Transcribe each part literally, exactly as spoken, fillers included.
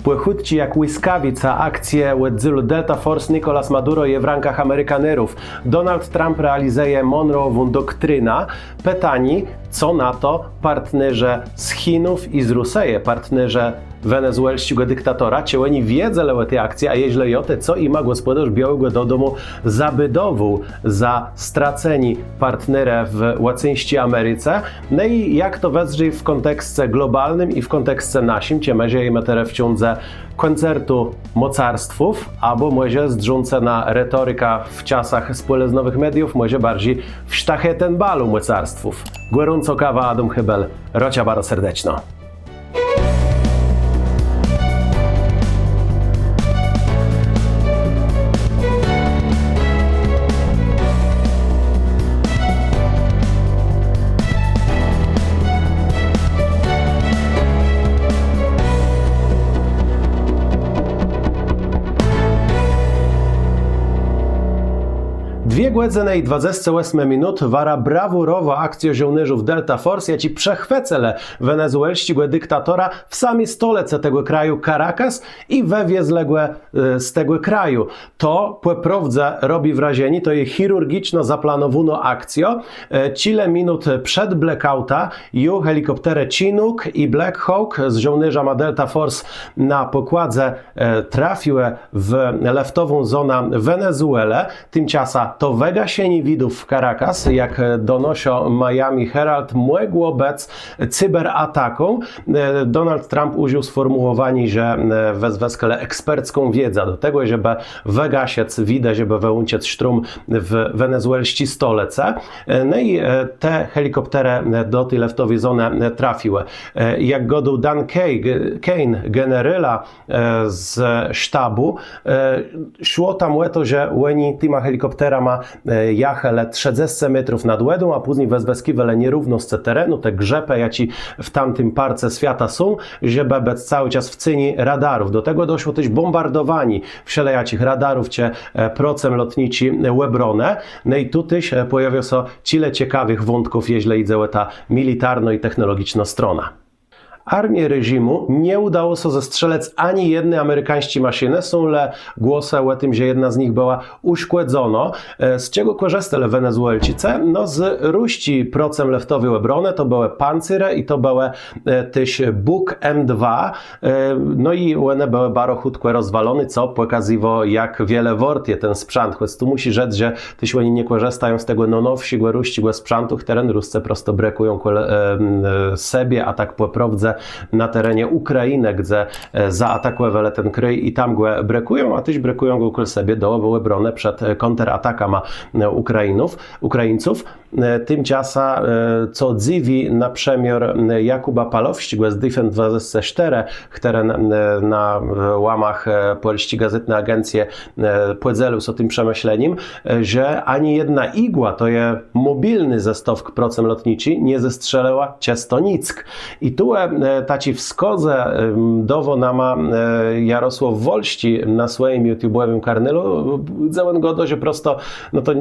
Pò chùtczi jak łiskawica akcje òddzélu Delta Force Nicolas Maduro je w rãkach Amerikanerów. Donald Trump realizëje Monroe'ową doktrinã. Pitanié, co na to partnerzë z Chinów i z Rusëje, partnerzë wenezuelsczégò diktatora, czë òni wiedzelë ò ti akcje, a jeżlë jo, tej co jima gòspòdôrz Biôłégò Dodomù zabédowôł za stracenié partnera w łacyńsczi Americe? No i jak to wëzdrzi w kònteksce globalnym i w kònteksce naszim, czë më żëjemë terô w cządze kòncertu mòcarstwów, abò mòże zdrzącë na retorikã w czasach spòlëznowëch mediów, mòże barżi w sztachétenbalu mòcarstwów. Gòrącô kawa, Adóm Hébel, rôczã baro serdeczno. Dwie gòdzënë i dwadzesce òsmë minut wara brawùrowô akcjô żôłnérzów Delta Force, jaczi przechwëcëlë wenezuelsczégò diktatora w sami stolëcë tegò kraju, Caracas, i wëwiezlë gò e, z tegò kraju. To pò prôwdze robi wrażenié, to je chirurgiczno zaplanowónô akcjô. E, czile minut przed blekaùtã ju helikòpterë Chinook i Black Hawk z żôłnérzama Delta Force na pòkładze e, trafiłë w lëftową zonã Wenezuelë. Timczasã to wëgaszenié widów w Caracas, jak e, donôszô Miami Herald, mògło bëc cyberatakã. E, Donald Trump ùżił sfòrmùłowaniô, że e, wëzwëskelë ekspercką wiedzã do tegò, żebë wëgasëc widë, żebë wëłączëc sztrom w wenezuelsczi stolëcë. E, No i e, te helikòpterë e, do ti lëftowi zonë e, trafiłë. E, Jak gôdôł Dan Kay-, Cain, generała e, z sztabù, e, szło tam ò to, że òni tima helikòpterama e, jachelë trzëdzescë métrów nad wòdą, a pózni wëzwëskiwelë nierównoscë terenu, te grzëpë, jaczé w tamtim parce swiata są, żebë bëc całi czas w ceni radarów. Do tegò doszło téż bómbardowanié wszelejaczich radarów czë e, procemlotniczi òbronë. No i tu téż e, pòjôwiô sã czile cekawëch wątków, jeżlë jidze ò tã militarną i technologicznô stronã. Armie reżimù nie ùdało sã zestrzelëc ani jedny amerikańsczi maszinë, są le głosë ò tim, że jedna z nich bëła ùszkòdzonô. E, Z czegò kòrzistelë Wenezuelczicë? No, z rusczi procemlëftowi òbronë, to bëłë Pancyrë i to bëłë e, téż Bùk M dwa. E, No i òne bëłë baro chùtkò rozwaloné, co pòkazywô, jak wiele wôrt je ten sprzãt. Chòc tu mùszi rzec, że téż òni nie kòrzëstają z tegò nônowszégò rusczégò sprzãtu, chtëren Rusce prosto brëkùją kòl e, m, e, sebie, a tak pò prôwdze na terenie Ùkrajinë, gdze e, zaatakòwelë ten krôj i tam gò brëkùją, a téż brëkùją gò kòl sebie do òbronë przed e, kònteratakama e, Ùkrajinów, Ùkrajińców. E, Timczasã, e, co dzëwi, na przëmiôr e, Jakùba Palowsczégò z Defence dwadzesce sztërë, chtëren e, na e, łamach e, Pòlsczi Gazétny Agencje e, pòdzelił sã tim przemëszlenim, e, że ani jedna igła, to je mòbilny zestôwk procemlotniczi, nie zestrzeliła czësto nick. I tu e, taczi wskôzë e, dôwô nama e, Jarosłôw Wolsczi na swòjim YouTubòwim kanale, gdze òn gôdô, że prosto, no to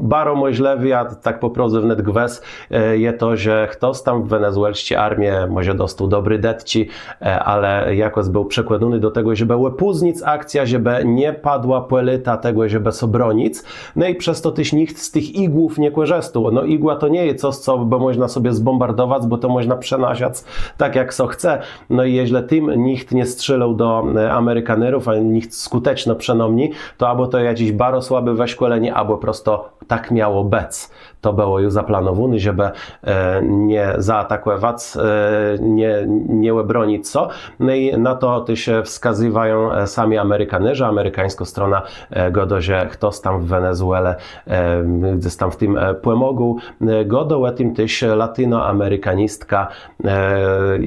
baro mòżlëwé, a tak pò prôwdze wnet gwës e, je to, że chtos tam w wenezuelsczi armie mòże dostôł dobré dëtczi, e, ale jakòs béł przekònóny do tegò, żebë òpóznic akcjã, żebë nie padła pòlita tegò, żebë sã bronic. No i przez to téż nicht z tëch igłów nie kòrzistôł. No igła to nie je cos, co bë mòżna sobie zbómbardowac, bò to mòżna przenaszac tak, jak sã chce. No i jeżlë tim nicht nie strzélôł do e, Amerikanerów, a nicht skùteczno przënômni, to abò to jaczés baro słabé wëszkòlenié, abò prosto tak miało bëc. To bëło ju zaplanowóné, żebë e, nie zaatakòwac, e, nie, nie òbronic sã. No i na to téż wskazywają e, sami Amerikanerzë. Amerikańskô strona e, gôdô, że chtos tam w Wenezuele e, gdzes tam w tim e, pòmógł. E, Gôdô ò tim téż latinoamerikanistka e,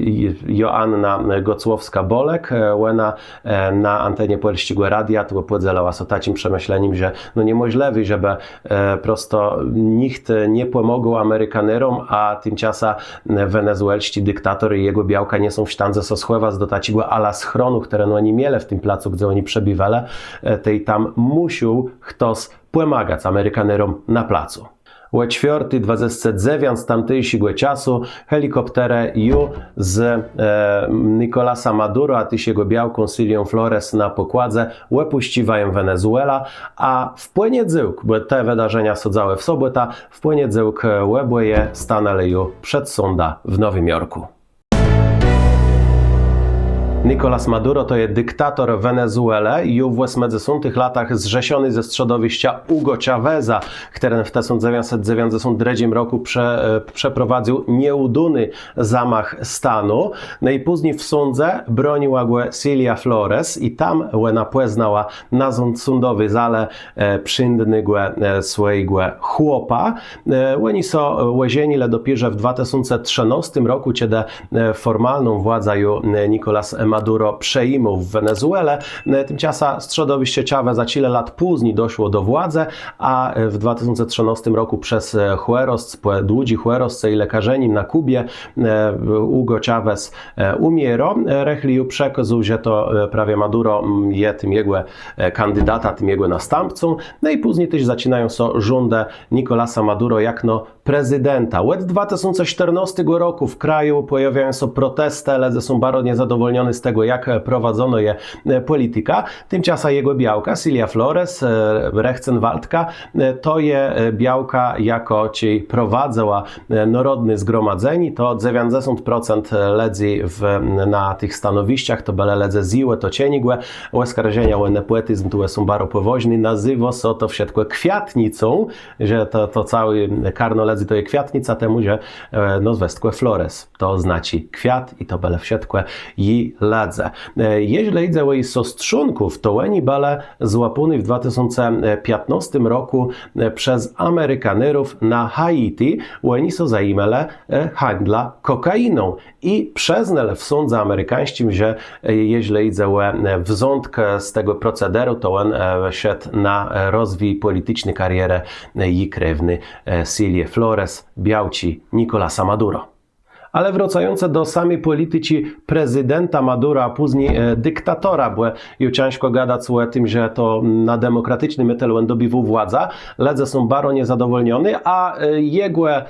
Joanna Gocłowska-Bolek. E, Òna e, na antenie Pòlsczégò Radia tu pòdzelëła sã taczim przemëszlenim, że no niemòżlëwé, żebë e, prosto nicht nie pòmógł Amerikaneróm, a timczasã e, wenezuelsczi diktator i jegò białka nie są w sztãdze sã schòwac do taczégò ala schronu, chtëren òni mielë w tim placu, gdze òni przebiwelë. E, Tej tam mùszôł chtos pòmagac Amerikaneróm na placu. Ò czwiôrti dwadzesce dzewiãc tamtészégò czasu helikòpterë ju z Nicolasa Maduro a téż jegò białką Cilią Flores na pòkładze òpùszcziwają Wenezuelã. A w pòniedzôłk, bò te wëdarzenia sã dzałë w sobòtã, w pòniedzôłk òbòje stanãlë ju przed sądã w Nowim Jorkù. Nicolás Maduro to je diktator Wenezuelë. Ju w òsmëdzesątëch latach zrzeszony ze strzodowiszcza Hugo Cháveza, chtëren w tësąc dzewiãcset dzewiãcdzesąt drëdżim rokù przeprowadzył nieùdóny zamach stanu. No i pózni w sądze broniła gò Cilia Flores i tam òna pòznała na sądowi zalë przińdnégò swòjégò chłopa. Òni sã òżenilë dopiérze w dwa tësące trzënôstim rokù, czedë fòrmalną władzã ju Nicolás Maduro przejimôł w Wenezuelë. Timczasã strzodowiszcze Cháveza czile lat pózni doszło do władzë, a w dwa tësące trzënôstim rokù przez chòrosc, pò dłudżi chòroscë i lékarzenim na Kùbie Hugo Chávez ùmiérô. Rëchli ju przekôzôł, że to prawie Maduro je tim jegò kandidatã, tim jegò nastãpcą. No i pózni téż zaczinają sã rządë Nicolasa Maduro jakno prezydenta. Òd dwa tësące sztërnôstégò rokù w kraju pòjôwiają sã protestë, lëdze są baro niezadowòlniony z tegò, jak prowadzonô je pòlitika. Timczasã jegò białka Cilia Flores, rechtsanwaltka, to je białka, jakô czej prowadzëła nôrodné zgromadzenié, to dzewiãcdzesąt procent lëdzy na tëch stanowiszczach to bëlë lëdze z ji òtoczeniégò. Òskarżenia ò nepòtizm tu są baro pòwôżné. Nazéwô sã to wszëtkò kwiatnicą, że to całé karno lëdzy to je kwiatnica, temù że nôzwëskò Flores to znaczi kwiat i to bëlë wszëtkò ji lëdze. Jeżlë jidze ò ji sostrzónków, to òni bëlë złapóny w dwa tësące piãtnôstim rokù przez Amerikanerów na Haiti. Òni sã zajimelë hańdlã kòkainą i przëznelë w sądze amerikańsczim, że jeżlë jidze ò wzątk z tegò procederu, to òn szedł na rozwij pòliticzny karierë ji krewny Cilie Flores, białczi Nicolasa Maduro. Ale wrôcającë do sami pòliticzi prezydenta Madura, a pózni diktatora, bò ju cãżkò gadac ò tim, że to na demòkraticzny métel òn dobiwôł władzã. Lëdze są baro niezadowòlniony, a jegò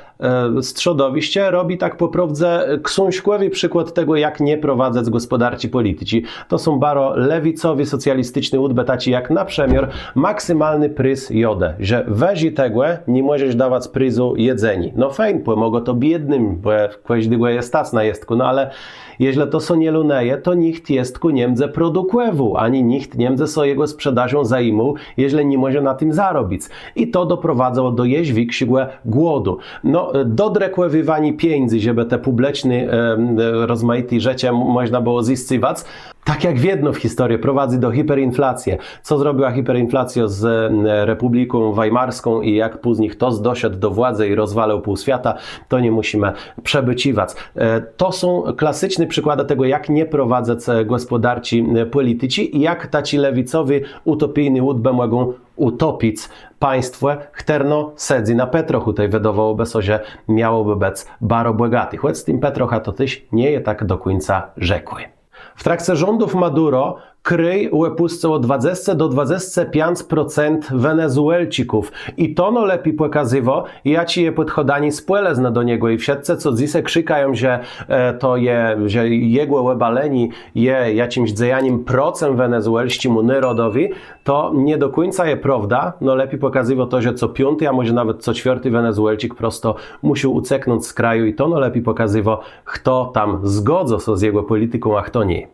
strzodowiszcze robi tak pò prôwdze ksążkòwi przikłôd tegò, jak nie prowadzëc gòspòdarczi pòliticzi. To są baro lewicowi, socjalisticzny ùdbë, taczi jak na przëmiôr maksymalny priz jôdë, że wëżi tegò ni mòżesz dawac prizu jedzeniô. No fejn, pòmôgô to biédnym, bò kòżdégò je stac na jestkù, no ale jeżlë to sã nie lónëje, to nicht jestkù nie mdze produkòwôł, ani nicht nie mdze sã jegò sprzedażą zajimôł, jeżlë ni mòże na tim zarobic. I to doprowôdzało do jesz wikszégò głodu. No, dodrëkòwiwanié pieniãdzy, żebë te pùbliczné rozmajité rzeczë mòżna bëło zyscëwac, tak jak wiedno w historie, prowadzy do hiperinflacje. Co zrobiła hiperinflacjô z Repùbliką Weimarską i jak pózni chtos doszedł do władzë i rozwalił pół swiata, to nie mùszimë przëbôcziwac. To są klasyczné przikładë tegò, jak nie prowadzëc gòspòdarczi pòliticzi i jak taczé lewicowi, ùtopijny ùdbë mògą ùtopic państwò, chtërno sedzy na petrochù. Tej wëdôwałobë sã, że miałobë bëc baro bògaté. Chòc z tim petrochã to téż nie je tak do kùńca rzekłé. W trakce rządów Maduro kraj òpùscëło dwadzesce do dwadzesce piãc procent Wenezuelczików. I to nôlepi pòkazywô, jaczé je pòdchòdzenié spòlëznë do niegò. I wszëtcë, co dzysô krzikają, że to je, że jegò òbalenié je jaczims dzejanim procëm wenezuelsczémù nôrodowi, to nie do kùńca je prôwda. Nôlepi pòkazywô to, że co piąti, a mòże nawet co czwiôrti Wenezuelczik prosto mùszôł ùceknąc z kraju i to nôlepi pòkazywô, chto tam zgôdzô sã z jegò pòlitiką, a chto nié.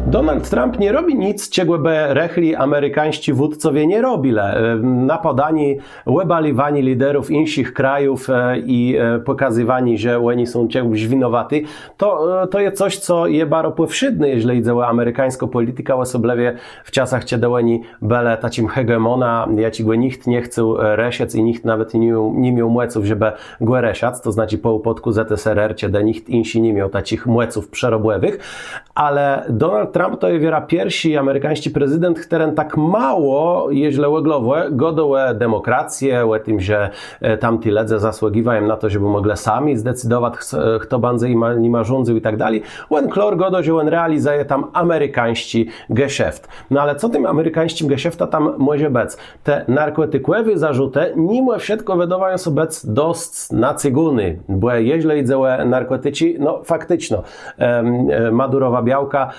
Donald Trump nie robi nic, czegò bë rëchli amerikańsczi wódcowie nie robilë. Napadanié, òbaliwanié liderów jinszich krajów i pòkazywanié, że òni są czegòs winowati, to, to je cos, co je baro pòwszédné, jeżlë jidze ò amerikańską pòlitikã, òsoblëwie w czasach, czedë òni bëlë taczim hegemónã, jaczégò nicht nie chcôł rëszëc i nicht nawet ni miôł mòców, żebë gò rëszac, to znaczi pò ùpôdkù ZSRR, czedë nicht jinszi ni miôł taczich mòców przerobòwëch. Ale Donald Trump to je wierã pierszi amerikańsczi prezydent, chtëren tak mało, jeżlë òglowò, gôdô ò demòkracje, ò tim, że tamti lëdze zasłëgiwają na to, żebë mòglë sami zdecydowac, chto bãdze nima rządzył i tak dali. Òn klôr gôdô, że òn realizëje tam amerikańsczi geszeft. No ale co tim amerikańsczim geszeftã tam mòże bëc? Te narkòtikòwé zarzutë nimò wszëtkò wëdôwają sã bëc dosc nacygóné, bò jeżlë jidze ò narkòticzi, no fakticzno Madurowa białka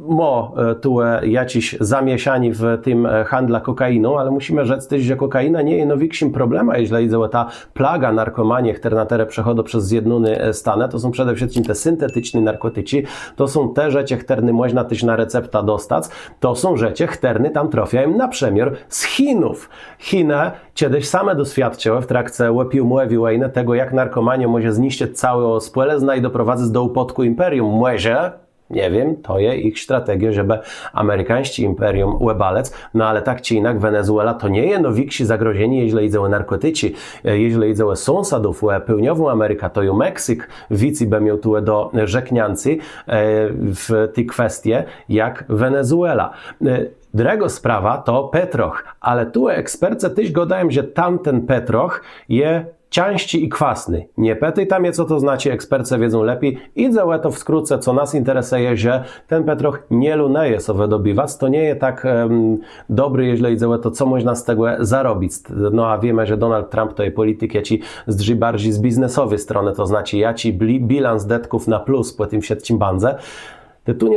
mô tu jaczés zamiészanié w tim handlu kòkainą, ale mùszimë rzec téż, że kòkaina nie je nôwikszim problemã, jeżlë jidze ò tã plagã narkòmanie, chtërna terô przechôdô przez Zjednóné Stanë. To są przede wszëtczim te sinteticzné narkòticzi, to są te rzeczë, chtërne mòżna téż na receptã dostac. To są rzeczë, chtërne tam trôfiają na przëmiôr z Chinów. Chinë czedës same doswiôdczëłë w trakce òpiumòwi wòjnë tegò, jak narkòmaniô mòże zniszczëc całą spòlëznã i doprowadzëc do ùpôdkù imperium. Mòże, nie wiém, to je jich strategiô, żebë amerikańsczé imperium òbalëc. No ale tak czë jinak Wenezuela to nie je nôwikszé zagrożenié, jeżlë jidze ò narkòticzi, jeżlë jidze ò sąsadów, ò pôłniową Amerikã, to ju Meksyk wicy bë miôł tu do rzekniãcô w ti kwestie jak Wenezuela. Drëgô sprawa to petroch, ale tu ekspercë téż gôdają, że tamten petroch je cãżczi i kwasny. Nie pitôjta mie, co to znaczi, ekspercë wiedzą lepi. Jidze ò to w skrócënkù, co nas interesëje, że ten petroch nie lónëje sã wëdobëwac, to nie je tak dobri, jeżlë jidze ò to, co mòżna z tegò zarobic. No a wiémë, że Donald Trump to je pòlitik, jaczi zdrzi barżi z biznesowi stronë, to znaczi jaczi bilans dëtków na plus pò tim wszëtczim bãdze. Tu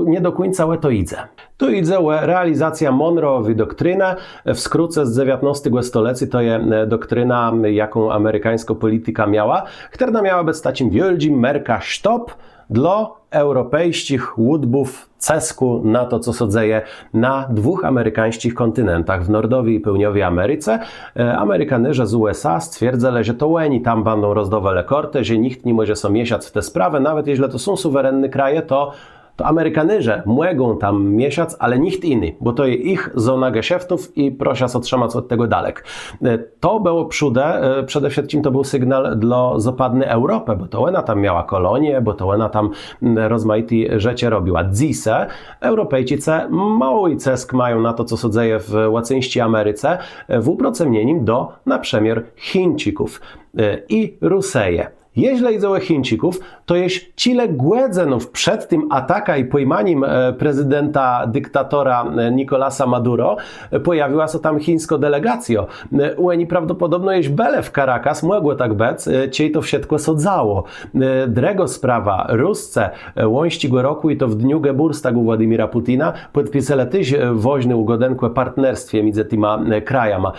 nie do kùńca ò to jidze. Tu jidze ò realizacjã Monroeòwi doktrinë, w skrócënkù, z dzewiãtnôstégò stolecô. To je doktrina, jaką amerikańskô pòlitika miała, chtërna miała bëc taczim wiôldżim merkã sztop dlô eùropejsczich ùdbów cëskù na to, co sã dzeje na dwùch amerikańsczich kòntinentach, w nordowi i pôłniowi Americe. Amerikanerzë z USA stwierdzëlë, że to òni tam bãdą rozdôwelë kôrtë, że nicht ni mòże sã mieszac w te sprawë, nawet jeżlë to są suwerenné kraje, to to Amerikanerzë mògą tam mieszac, ale nicht jiny, bò to je jich zona geszeftów i proszã sã trzëmac òd tegò dalek. To bëło przódë, przede wszëtczim to béł sygnał dlô zôpadny Eùropë, bò to òna tam miała kòlonie, bò to òna tam rozmajité rzeczë robiła. Dzysô Eùropejczicë môłi cësk mają na to, co sã dzeje w łacyńsczi Americe, w ùprocëmnienim do na przëmiôr Chińczików i Rusëje. Jeżlë jidze ò Chińczików, to jesz czile gòdzënów przed tim atakã i pòjmanim prezydenta diktatora Nicolasa Maduro pòjawiła sã tam chińskô delegacjô. Òni prawdopòdobno jesz bëlë w Caracas, mògło tak bëc, czej to wszëtkò sã dzało. Drëgô sprawa, Rusce łońsczégò rokù, i to w dniu gebùrstagù Władimira Putina, pòdpiselë téż wôżny ùgôdënk ò partnerstwie midzë tima krajama.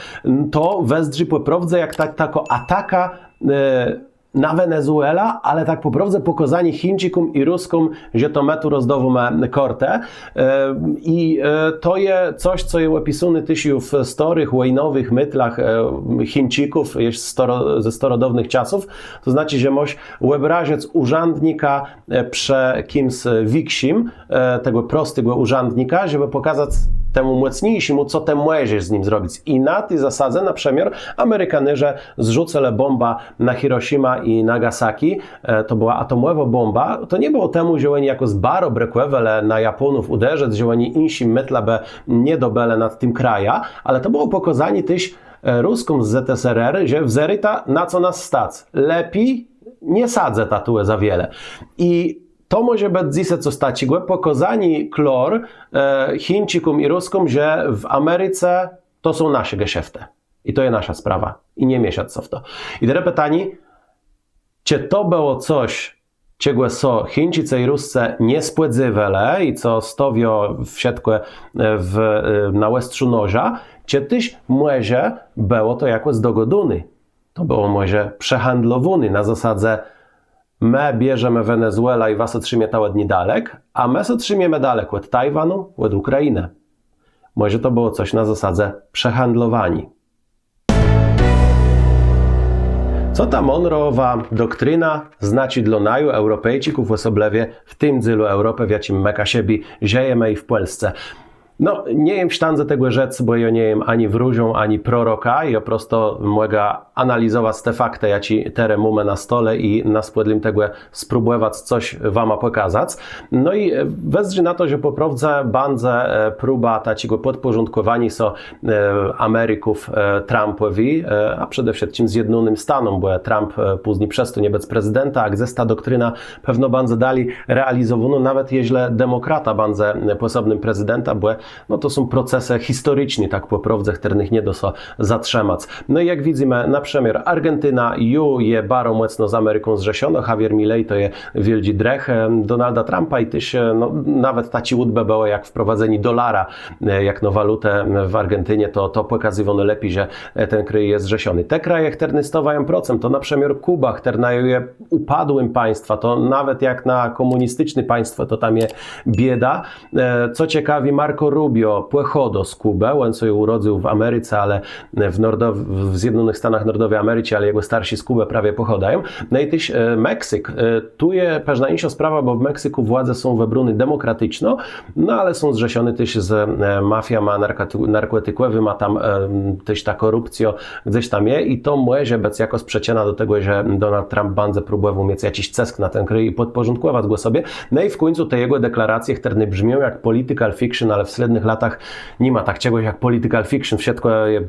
To wëzdrzi pò prôwdze jak takô ataka na Wenezuelã, ale tak pò prôwdze pòkôzanié Chińczikóm i Ruskóm, że to më tu rozdôwómë kôrtë. I to je cos, co je òpisóné téż ju w stôrëch wòjnowëch mëtlach Chińczików ze stôrodôwnëch czasów. To znaczi, że môsz òbrażëc ùrzãdnika przë kims wikszim, tegò prostégò ùrzãdnika, żebë pòkazac temù mòcniészémù, co të mòżesz z nim zrobic. I na ti zasadze na przëmiôr Amerikanerzë zrzucëlë bómbã na Hiroszimã i Nagasaki. To bëła atomòwô bómba. To nie bëło temù, że òni jakòs baro brëkòwelë na Japónów ùderzëc, że òni jinszim mëtlã bë nie dobëlë nad tim krajã, ale to bëło pòkôzanié téż Ruskóm z ZSRR, że wezdrzëta, na co nas stac. Lepi nie sadzëta tuwò za wiele. I to mòże bëc dzysô cos taczégò, pòkôzanié klôr Chińczikóm i Ruskóm, że w Americe to są nasze geszeftë. I to je nasza sprawa. I nie mieszac sã w to. I terô pitanié, czë to bëło cos, czegò sã Chińczicë i Rusce nie spòdzéwelë i co stôwiô wszëtkò na òstrzu noża, czë téż mòże bëło to jakòs dogôdóné. To bëło mòże przehandlowóné na zasadze: më bierzemë Wenezuelã i wa sã trzimieta òd ni dalek, a më sã trzimiemë dalek òd Tajwanu, òd Ùkrajinë. Mòże to bëło cos na zasadze przehandlowaniô. Co ta Monroeòwô doktrina znaczi dlô naju, Eùropejczików, òsoblëwie w tim dzélu Eùropë, w jaczim më, Kaszëbi, żëjemë i w Pòlsce? No, nie jem w sztãdze tegò rzec, bò jô nie jem ani wróżą, ani proroka. Jô prosto mògã analizowac te faktë, jaczé terô mómë na stole i na spòdlim tegò spróbòwac cos wama pòkazac. No i wëzdrzi na to, że pò prôwdze bãdze próba taczégò pòdpòrządkòwaniô sã Amerików Trumpòwi, a przede wszëtczim Zjednónym Stanóm, bò Trump pózni przestónie bëc prezydentã, a gdzes ta doktrina pewno bãdze dali realizowónô, nawet jeżlë demòkrata bãdze pòsobnym prezydentã, bò no to są procesë historiczné, tak pò prôwdze, chtërnëch nie dô sã zatrzëmac. No i jak widzymë, na przëmiôr Argentina ju je baro mòcno z Ameriką zrzeszonô, Javier Milei to je wiôldżi drëch Donalda Trumpa i téż no nawet taczé ùdbë bëłë jak wprowadzenié dolara jakno walutë w Argentinie, to to pòkazywô nôlepi, że ten krôj je zrzeszony. Te kraje, chtërne stôwają procëm, to na przëmiôr Kùba, chtërna je ùpadłim państwã, to nawet jak na kòmùnisticzné państwò, to tam je biéda. Co cekawi, Marco Rubio pòchôdô z Kùbë, òn sã ùrodzył w Americe, ale w Zjednónëch Stanach Nôrdowi Americzi, ale jegò starszi z Kùbë prawie pòchôdają. No i téż Meksyk. Tu je përznã jinszô sprawa, bò w Meksykù władze są wëbróné demòkraticzno, no ale są zrzeszoné téż z mafiama narkòtikòwima, tam téż ta kòrupcjô gdzes tam je i to mòże bëc jakò przëczëna do tegò, że Donald Trump bãdze próbòwôł miec jaczis cësk na ten krôj i pòdpòrządkòwac gò sobie. No i w kùńcu te jegò deklaracje, chtërne brzmią jak political fiction, ale w slédnëch latach ni ma tak czegòs jak political fiction, wszëtkò je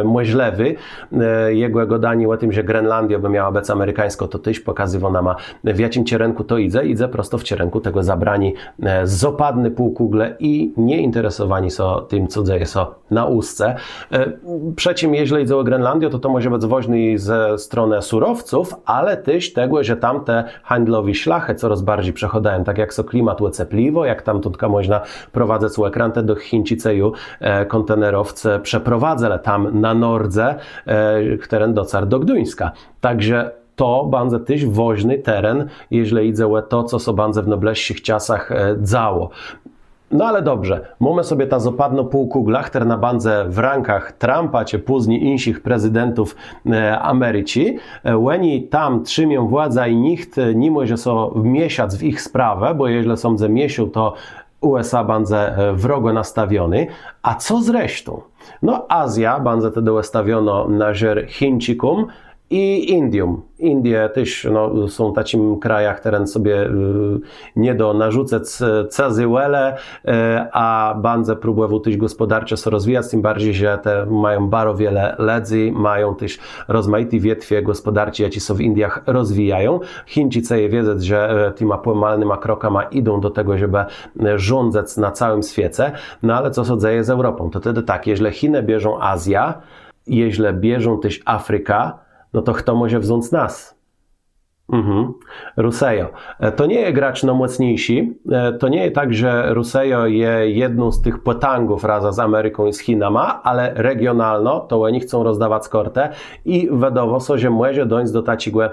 mòżlëwé. Jegò gôdanié ò tim, że Grenlandiô bë miała bëc amerikańskô, to téż pòkazywô nama, w jaczim czerënkù to jidze. Jidze prosto w czerënkù tegò zabraniô zôpadny półkùglë i niejinteresowaniô sã tim, co dzeje sã na ùsce. Przë czim, jeżlë jidze ò Grenlandiã, to to mòże bëc wôżné ze stronë surowców, ale téż tegò, że tamte hańdlowé szlachë corôz barżi przechôdają, tak jak sã klimat òcepliwô, jak tamtądka mòżna prowadzëc òkrãtë, doch Chińczicë ju kòntenerowc przeprowadzëlë tam na nordze, chtëren docarł do Gduńska. Tak że to bãdze téż wôżny teren, jeżlë jidze ò to, co sã bãdze w nôblëższich czasach dzało. No ale dobrze, mómë sobie tã zôpadną półkùglã, chtërna bãdze w rãkach Trumpa czë pózni jinszich prezydentów Americzi. Òni tam trzimią władzã i nicht ni mòże sã mieszac w jich sprawë, bò jeżlë sã mdze miészôł, to U S A bãdze wrogò nastawioné. A co z resztą? No Azjô bãdze tedë òstawionô na żer Chińczikóm i Indióm. Indie téż no są taczim krajã, chtëren sobie nie dô narzucëc cëzy wòlë, a bãdze próbòwôł téż gòspòdarczo sã rozwijac, tim barżi, że te mają baro wiele lëdzy, mają téż rozmajité wietwie gòspòdarczi, jaczé sã w Indiach rozwijają. Chińczicë, je wiedzec, że tima pòmalnyma krokama jidą do tegò, żebë rządzëc na całim swiece. No ale co sã dzeje z Eùropą? To tedë tak, jeżlë Chinë bierzą Azjã, jeżlë bierzą téż Afrikã, no to chto mòże wząc nas? Mhm. Rusëjô. To nie je gracz nômòcniészi. To nie je tak, że Rusëjô je jedną z tëch pòtãgów razã z Ameriką i z Chinama, ale regionalno to òni chcą rozdawac kôrtë i wëdôwô sã, że mòże dóńc do taczégò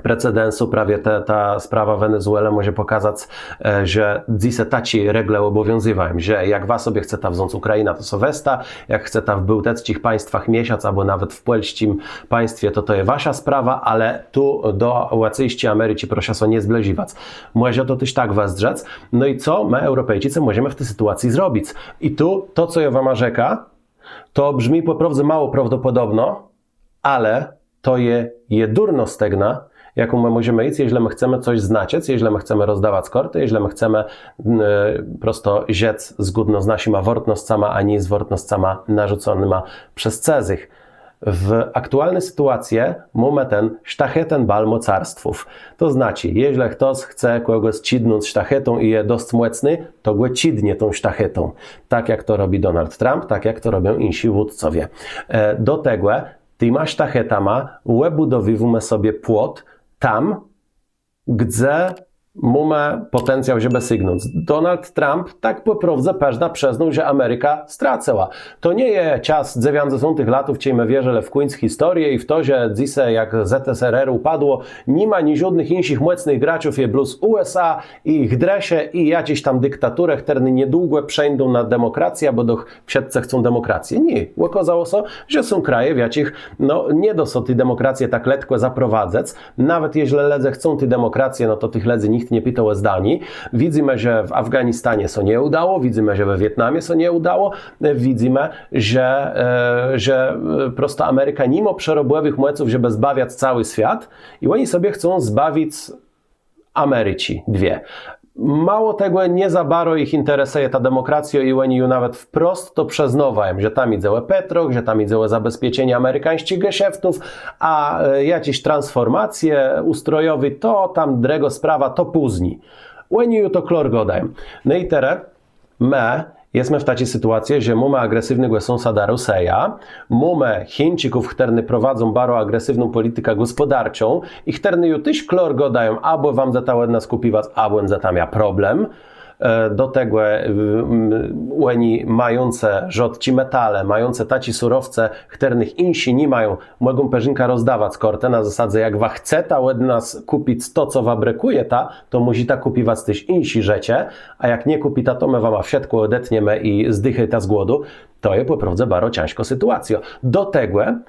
precedensu. Prawie ta sprawa Wenezuelë mòże pòkazac, że dzysô taczé regle òbòwiązywają, że jak wa sobie chceta wząc Ùkrainã, to so wezta, jak chceta w bôłtëcczich państwach mieszac abò nawet w pòlsczim państwie, to to je wasza sprawa, ale tu do Łacyńsczi Americzi proszã sã nie zbliżiwac. Mòże to téż tak wëzdrzec. No i co më, Eùropejczicë, mòżemë w ti sytuacji zrobic? I tu to, co jô wama rzekã, to brzmi pò prôwdze mało prôwdopòdobno, ale to je jedurnô stegna, jaką më mòżemë jic, jeżlë më chcemë cos znaczëc, jeżlë më chcemë rozdawac kôrtë, jeżlë më chcemë prosto żëc zgódno z naszima wôrtnoscama, a nié z wôrtnoscama narzuconyma przez cëzëch. W aktualny sytuacje mómë ten sztachétenbal mòcarstwów. To znaczi, jeżlë chtos chce kògòs czidnąc sztachétą i je dosc mòcny, to gò czidnie tą sztachétą. Tak jak to robi Donald Trump, tak jak to robią jinszi wódcowie. Do tegò tima sztachétama òbùdowiwómë sobie płot tam, gdze mómë pòtencjał, żebë sygnąc. Donald Trump tak pò prôwdze përznã przëznôł, że Amerika stracëła. To nie je czas dzewiãcdzesątëch latów, czej më wierzëlë w kùńc historie i w to, że dzysô, jak Z S R R ùpadło, ni ma niżódnëch jinszich mòcnëch graczów, je blós U S A i jich drëszë i jaczés tam diktaturë, chtërne niedługò przeńdą na demòkracjã, bò doch wszëtcë chcą demòkracje. Nié. Òkôzało sã, że są kraje, w jaczich no nie dô sã ti demòkracje tak letkò zaprowadzëc. Nawet jeżlë lëdze chcą ti demòkracje, no to tëch lëdzy nie nie pitôł ò zdanié. Widzymë, że w Afganistanie sã nie ùdało, widzymë, że we Wietnamie sã nie ùdało, widzymë, że, że prosto Amerika ni mô przerobòwëch mòców, żebë zbawiac całi swiat, i òni sobie chcą zbawic Americzi dwie. Mało tegò, nie za baro jich interesëje ta demòkracjô i òni ju nawet wprost to przëznôwają, że tam jidze ò petroch, że tam jidze ò zabezpieczenié amerikańsczich geszeftów, a jaczés transfòrmacje ùstrojowé to tam drëgô sprawa, to pózni. Òni ju to klôr gôdają. No i terô më jesmë w taczi sytuacje, że mómë agresywnégò sąsada Rusëjã, mómë Chińczików, chtërny prowadzą baro agresywną pòlitikã gòspòdarczą i chtërny ju téż klôr gôdają: abò wa mdzeta òd nas kùpiwac, abò mdzeta mia problem. Do tegò òni, mającë rzôdczé metale, mającë taczé surowce, chtërnëch jinszi ni mają, mògą përzinkã rozdawac kôrtë na zasadze: jak wa chceta òd nas kùpic to, co wa brëkùjeta, to mùszita kùpiwac téż jinszé rzeczë, a jak nie kùpita, to më wama wszëtkò òdetniemë i zdichôjta z głodu. To je pò prôwdze baro cãżkô sytuacjô. Do tegò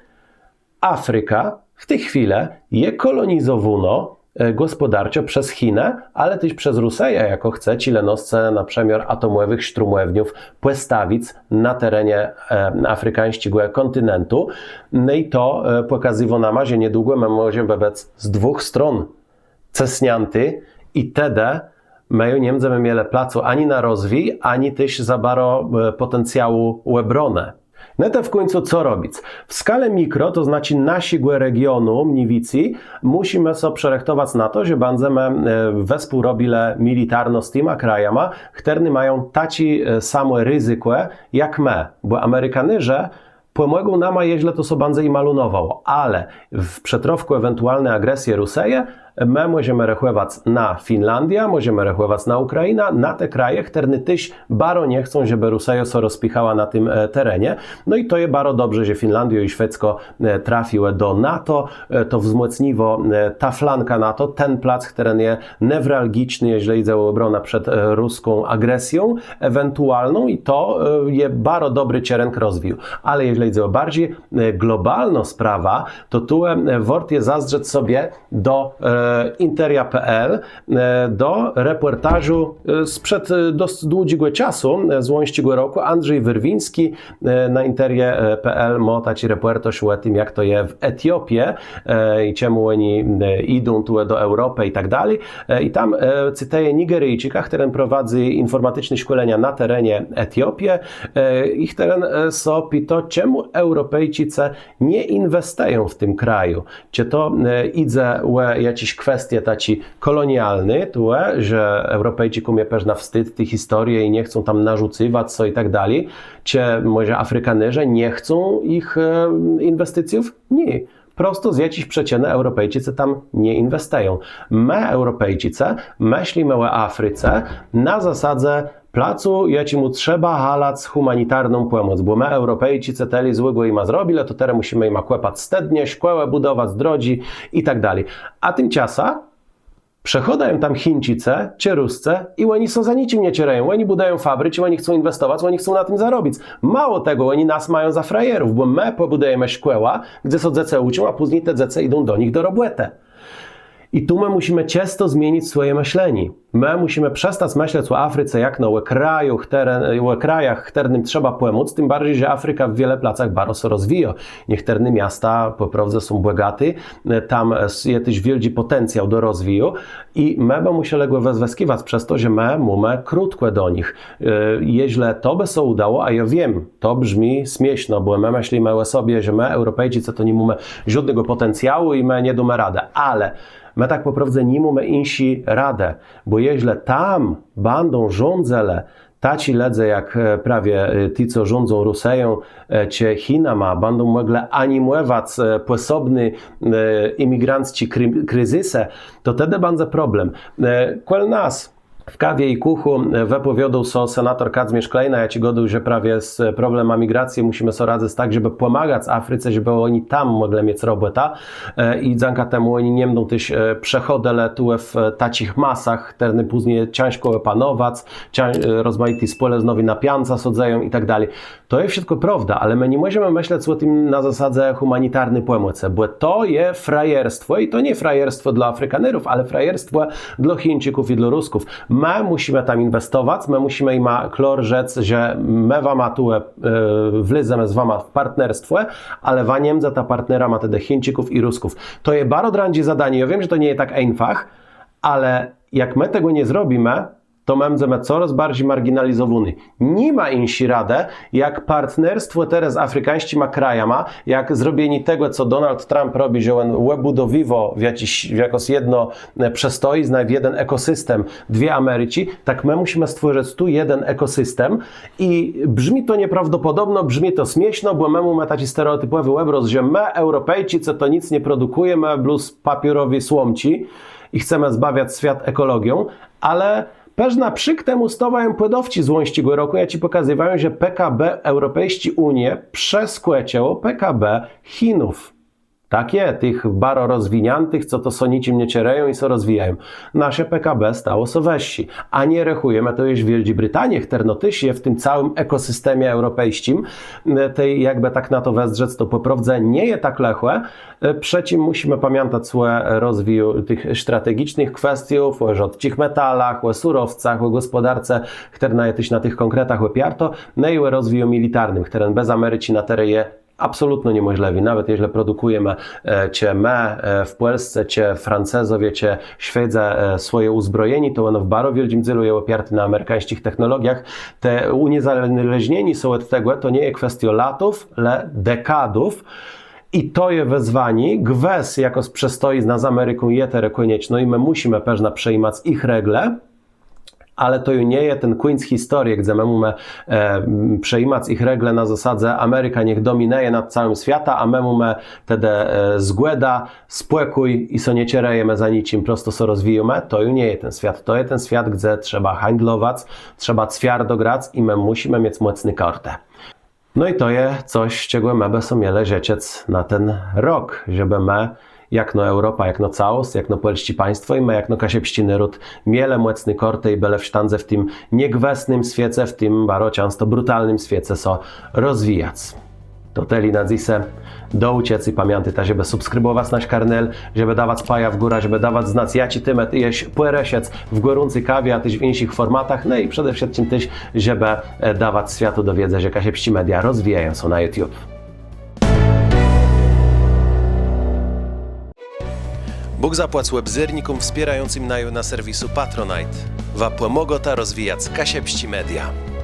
Afrika w ti chwilë je kòlonizowónô gòspòdarczo przez Chinë, ale téż przez Rusëjã, jakô chce czilenôsce na przëmiôr atomòwëch sztrómòwniów pòstawic na terenie afrikańsczégò kòntinentu. No i to pòkazywô nama, że niedługò më mòżemë bëc z dwùch strón cësniãti i tedë më ju nie mdzemë mielë placu ani na rozwij, ani téż za baro pòtencjału òbronë. No tej w kùńcu co robic? W skalë mikro, to znaczi naszégò regionu mni wicy, mùszimë so przërëchtowac na to, że bãdzemë wespółrobilë militarno z tima krajama, chtërny mają taczé samò rizykò jak më, bò Amerikanerze pòmògą nama, jeżlë to sã bãdze jima lónowało, ale w przëtrôfkù ewentualny agresje Rusëje më mòżemë rechòwac na Finlandiã, mòżemë rechòwac na Ùkrainã, na te kraje, chtërne téż baro nie chcą, żebë Rusëjô sã rozpichała na tim terenie. No i to je baro dobrze, że Finlandiô i Szwedzkô trafiłë do NATO. To wzmòcniło tã flankã NATO, ten plac, chtëren je newralgiczny, jeżlë jidze ò òbronã przed ruską agresją ewentualną, i to je baro dobri czerënk rozwiju. Ale jeżlë jidze ò barżi globalną sprawã, to tu wôrt je zazdrzec sobie do interia pl, do repòrtażu sprzed dosc dłudżégò czasu, z łońsczégò rokù. Andrzej Wyrwiński na interie pl mô taczi repòrtaż ò tim, jak to je w Etiopie i czemù òni jidą tu do Eùropë i tak dali. I tam cytëje Nigeryjczika, chtëren prowadzy infòrmaticzné szkòlenia na terenie Etiopie i chtëren sã pitô, czemù Eùropejczicë nie inwestëją w tim kraju. Czë to jidze ò jaczés kwestie taczé kòlonialné, tu, że Eùropejczikóm je përznã wstid ti historie i nie chcą tam narzucywac sã i tak dali, czë mòże Afrikanerze nie chcą jich inwesticjów? Nié. Prosto z jaczis przëczënë Eùropejczicë tam nie inwestëją. Më, Eùropejczicë, mëslimë ò Africe na zasadze placu, jaczémù trzeba halac hùmanitarną pòmòc, bò më, Eùropejczicë, tëli złégò jima zrobilë, to terô mùszimë jima kòpac stëdnie, szkòłë bùdowac, drodżi i tak dali. A timczasã przëchôdają tam Chińczicë czë Ruscë i òni sã za niczim nie czerëją. Òni bùdëją fabriczi, òni chcą inwestowac, òni chcą na tim zarobic. Mało tegò, òni nas mają za frajerów, bò më pòbùdëjemë szkòłã, gdze sã dzecë ùczą, a pózni te dzecë jidą do nich do robòtë. I tu më mùszimë czësto zmienic swòje mëszlenié. Më mùszimë przestac mëslec ò Africe jakno ò kraju, chtëren, ò krajach, chtërnym trzeba pòmóc, tim barżi, że Afrika w wiele placach baro sã rozwijô. Niechtërne miasta pò prôwdze są bògaté, tam je téż wiôldżi pòtencjał do rozwiju i më bë mùszelë gò wëzwëskiwac przez to, że më mómë krótkò do nich. Jeżlë to bë sã ùdało, a jô wiém, to brzmi smiészno, bò më mëslimë ò sobie, że më, Eùropejczicë, to ni mómë żódnégò pòtencjału i më nie dómë radë. Ale më tak pò prôwdze ni mómë jinszi radë, bò jeżlë tam bãdą rządzëlë taczi lëdze jak prawie ti, co rządzą Rusëją czë Chinama, bãdą mòglë animòwac pòsobné imigrancczé krizysë, to tedë bãdze problem. Kòl nas W Kawie i kùchù wëpòwiôdôł sã senator Kadzmiérz Klejna, jaczi gôdôł, że prawie z problemã migracji mùszimë so radzëc tak, żebë pòmagac Africe, żebë òni tam mòglë miec robòtã. I dzãka temù òni nie mdą téż przechòdzëlë tu w taczich masach, chtërne pózni cãżkò òpanowac, rozmajité spòlëznowé napiãca sã dzeją i tak dali. To je wszëtkò prôwda, ale më ni mòżemë mëslec ò tim na zasadze hùmanitarny pòmòcë, bò to je frajerstwò i to nié frajerstwò dlô Afrikanerów, ale frajerstwò dlô Chińczików i dlô Rusków. Më mùszimë tam inwestowac, më mùszimë jima klôr rzec, że më wama tu wlézemë z wama w partnerstwò, ale wa nie mdzeta partnerama tedë Chińczików i Rusków. To je baro drãdżé zadanié. Jô wiém, że to nie je tak einfach, ale jak më tegò nie zrobimë, to më mdzemë corôz barżi marginalizowóny. Ni ma jinszi radë jak partnerstwò terô z afrikańsczima krajama, jak zrobienié tegò, co Donald Trump robi, że òn òbùdowiwô w jakąs jedną przestojznã, w jeden ekòsystem dwie Americzi, tak më mùszimë stwòrzëc tu jeden ekòsystem. I brzmi to nieprôwdopòdobno, brzmi to smiészno, bò më mómë taczi stereotipòwi òbrôz, że më, Eùropejczicë, to nick nie produkùjemë, blós papiorowé słomczi i chcemë zbawiac swiat ekòlogią, ale përznã przék temù stôwają pòdôwczi z łońsczégò rokù, jaczé pòkazywają, że PKB Eùropejsczi Ùnie przeskòczëło PKB Chinów. Tak je, tëch baro rozwiniãtëch, co to sã niczim nie czerëją i sã rozwijają. Nasze PKB stało sã wëższé. A nie rechùjemë to jesz Wiôldżi Britanie, chtërna téż je w tim całim ekòsystemie eùropejsczim. Tej jakbë tak na to wezdrzec, to pò prôwdze nie je tak lëchò. Przë czim mùszimë pamiãtac ò rozwiju tëch strategicznëch kwestiów, ò rzôdczich metalach, ò surowcach, ò gòspòdarce, chtërna je téż na tëch kònkretach òpiartô, no i ò rozwiju militarnym, chtëren bez Americzi na terô je absolutno niemòżlëwi. Nawet jeżlë produkùjemë czë më w Pòlsce, czë Francëzowie, czë Szwedzë swòje ùzbrojenié, to òno w baro wiôldżim dzélu je òpiarté na amerikańsczich technologiach. Te ùniezależnienié sã òd tegò to nie je kwestiô latów, le dekadów. I to je wëzwanié, gwës jakôs przestojizna z Ameriką je terô kòniecznô i më mùszimë përznã przejimac jich regle. Ale to ju nie je ten kùńc historie, gdze më mómë przejimac jich regle na zasadze Amerika niech dominëje nad całim swiatã, a më mómë tedë zgòdã, spòkój i sã nie czerëjemë za niczim, prosto sã rozwijómë. To ju nie je ten swiat. To je ten swiat, gdze trzeba hańdlowac, trzeba cwiardo grac i më mùszimë miec mòcné kôrtë. No i to je cos, czegò më bë so mielë żëczëc na ten rok, żebë më jakno Eùropa, jakno całosc, jakno pòlsczé państwò i më jakno kaszëbsczi nôród mielë mòcné kôrtë i bëlë w sztãdze w tim niegwësnym swiece, w tim baro czãsto brutalnym swiece sã rozwijac. To tëli na dzysô. Do ùczëcô i pamiãtôjta, żebë subskribòwac nasz kanal, żebë dawac paja w górã, żebë dawac znac, jaczi témat jesz pòrëszëc w Gòrący Kawie, a téż w jinszich fòrmatach, no i przede wszëtczim téż, żebë dawac swiatu do wiédzë, że Kaszëbsczé Media rozwijają sã na YouTube. Bóg zapłac òbzérnikóm wspiérającym naju na serwisu Patronite. Wa pòmôgôta rozwijac Kaszëbsczé Media.